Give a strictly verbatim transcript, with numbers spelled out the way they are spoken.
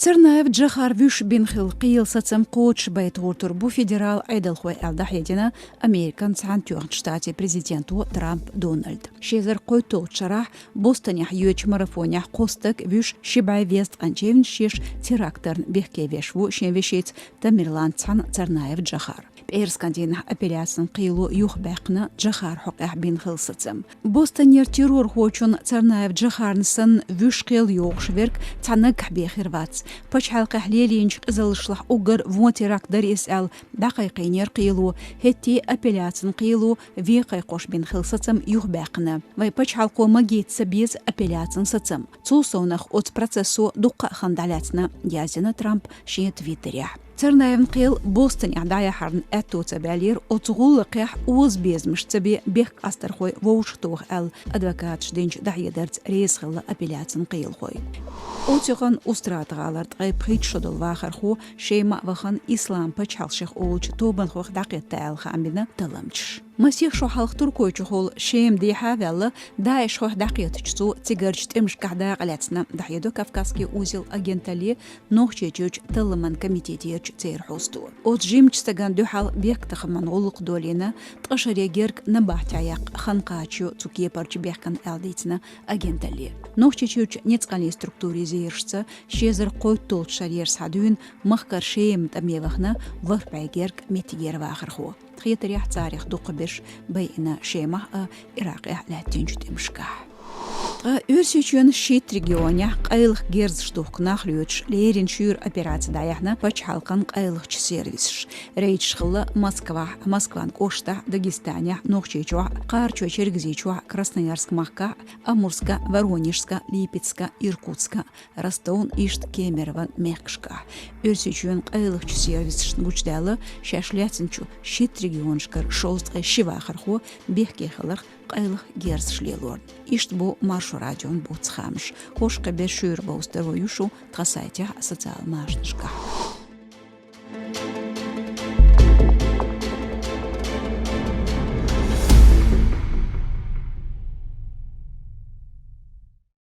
Царнаев Джохар вуьш бина хилла кхелан сацам кхочушбайтур бу федералан Ӏедалхой аьлла дӀахьедина Американ Цхьаьнатоьхначу Штатийн президенто Трамп Дональда. Ши эзар кхойтталгӀачу шарахь Бостонехь йоьдучу марафонехь кхо стаг вуьш ши бӀе везткъанчевнаш еш терактарна бехке веш ву шен вешица Тамерлан цхьана Царнаев Джохар. ПӀераскан дийнахь апелляцин кхело юхабаьккхина Джохар хьокъехь бина хилла сацам. Бостонера террорхочун Царнаев Джохарна санна вуьш кхел йогӀуш верг цхьа наггахь бен хир вац. Пачхьалкхехь лелийначу къизаллашлахь уггар вон теракт дара иза аьлла, дӀакхайкхийнера кхело, хӀетте а апелляцин кхело вен кхайкхош бина хилла сацам юхабаьккхина. Вайн пачхьалкхо магийта ца беза апелляцин сацам. Цул совнах оцу процессо дуккха а хан дӀалаьцна, яздина Трампа шен твиттерехь. Царнаевн кхел Бостонехь дӀаяхьарна аьтто ца баьллера оцу гӀуллакхехь озабезамаш ца бен бехк къастархой вовшахтоха аьлла, адвокаташа динчу дӀахьедарца реза хилла апелляцин кхелахой. Оцу юкъанна Устрада-гӀалара ткъе пхийтта шо долу вахархо Шема а вахана Ислам пачхьалкх шех олучу тобанхойх дӀакхетта аьлла хаам бина талламчаша. Масех шо хьалха Туркойчухула Шема дехьа а ваьлла, ДАИШ-хойх дӀакхетачу цо цигарчу тӀемашкахь дакъа лаьцна, дӀахьедо Кавказский узел агенталле Нохчийчуьрчу талламан комитетерчу церан хьосто. Оцу жимачу стагана дуьхьал бехктакхаман гӀуллакх долийна, ткъа шаре герга набахтехь яккха хан кхачайо цу кепарчу бехкана аьлла дийцина агенталле. Нохчийчуьрчу ницкъаллин структурийн зерашца, ши эзар кхойтталгӀачу шарера схьа дуьйна махкара Шема тӀаме вахана ворхӀ бӀе герга меттигера вахархо. Тхетарехь царех дукхахберш байина Шемахь а, Иракъехь а лаьттинчу тӀемашкахь. Ткъа Оьрсийчоьнан шийтта регионехь къайлаха герзаш духку нах лоьцуш леррина шуьйра операци дӀаяьхьна пачхьалкхан къайлахчу сервисаша. Рейдаш хилла Москвахь, Москван кӀоштахь, Дагестанехь, Нохчийчохь, Кхарачой-Чергазийчохь, Красноярск-махкахь, Амурска, Воронежска, Липецка, Иркутска, Ростовн, иштта Кемерован мехкашкахь. Оьрсийчоьнан къайлахчу сервисашна гучудаьлла шаьш лаьцначу шийтта регионашкара шовзткъе ши вахархо бехке хиларх къайлаха герзаш лелорна. Иштта бу Маршо радион буц хаамаш. ХӀорш кхин берш шуьйра бовза таро ю шун тхан сайтехь а, социал машанашкахь а.